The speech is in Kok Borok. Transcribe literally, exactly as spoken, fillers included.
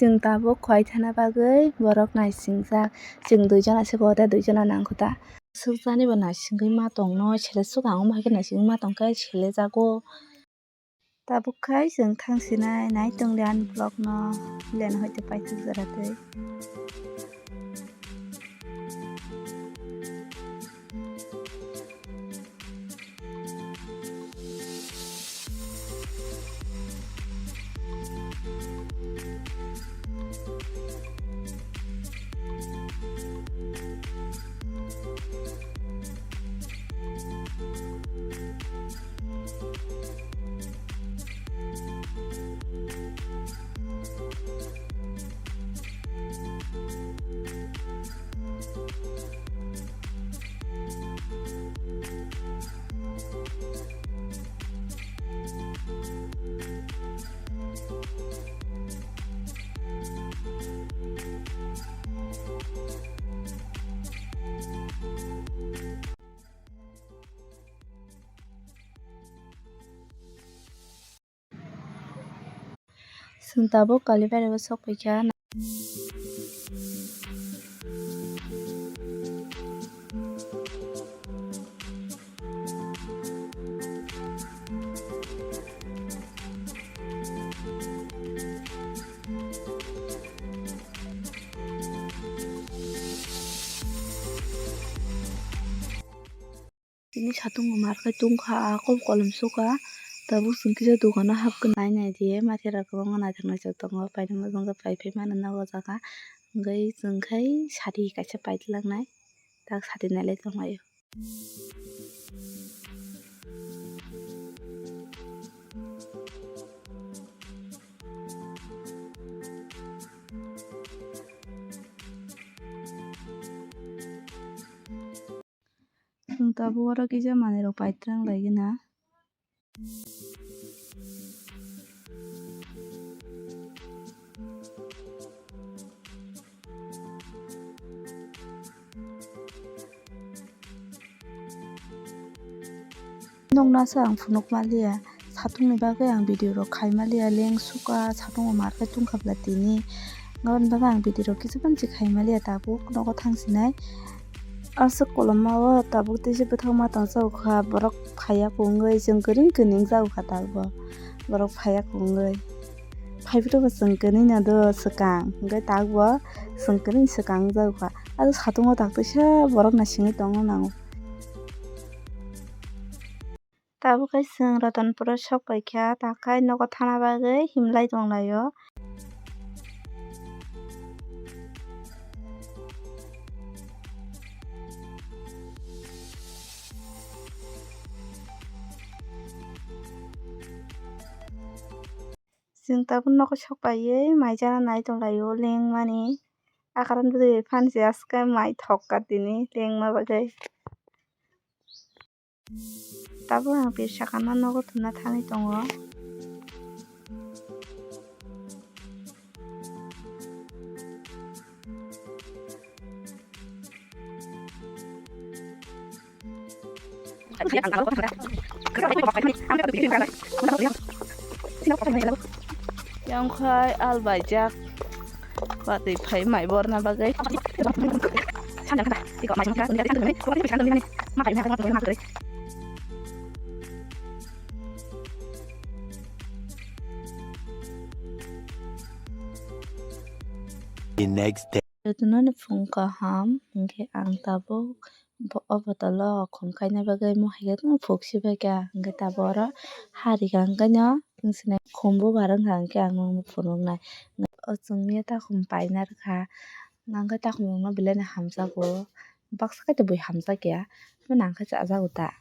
Chwng tabuk khwai thana bagwi borok naisingjak. Chwng duijona se bo, tei duijona nangkho ta. Swkjani bo naisingwi ma tongno, sele swkang omo hai khe naisingwi ma tongkhe sele jago. Tabuk khai chwng thang sinai, nai tongdi ani vlog no, leno hai tei paithak jora tei. Chwng tabuk Kalibari o sok paikha. Tini satung bo mar khai tungkha, a kok kolom sukha. Tabuk chwng kisa dukano hapkhe nai nai di, mathai rok kwbangma naithok naithok tongo, painani mujungo pai phai mano nogo o jaga. Hwnkhe chwng khai sari kaisa paitwlak nai, tak sari nailai tonglaio. Chwng tabuk oro kisa manwi rok pai twlang lai gana. Nokna se ang phunuk maliya, satung ni bagwi ang video rok khai maliya, leng sukha, satung bo mar khai tungkha bwla tini, aboni bagwi ang video rok kisa phano se khai maliya, tabuk nogo thang sinai. Aswk koloma o tabuk tei se bwthakma tongjago kha, borok phaiya khe wngwi chwng kwrwng kwrwng wngjago kha tabuk bo, borok phaiya khe wngwi. Phaiphuru bo chwng kwrwngno do swkang, hwnkhe tabuk bo chwng kwrwng swkang wngjago kha. Aro satungo tak teisa borok naisingwi tongna nango. Tabuk khe chwng Ratanpuro sok paikha, takhai nogo thana bagwi himlai tonglaio. Chwng tabuk nogo sok paiwi mai chana nai tonglaio lengmani. Akaran bwdwi phan se aske mai thok ka tini lengma bagwi. Tabuk ang pir sakano nogo thumna thangwi tongo. Yang khai al baijak. Watwi phai mai borna bagwi. The next day. Jotono ni phung kaham, hwnkhe ang tabuk bo-, o botolo khum khaina bagwi mohai khe phuk sibaikha, hwnkhe tabuk oro hari kha, hwnkhe no wng sinai khum bubar wngkha, hwnkhe ang nokno phunuknai. O chwngno takhum paina rwkha, hwnkhe takhum rokno belai no hamjago, baksa khe tei bui hamjakya, phano ang khe chajago ta.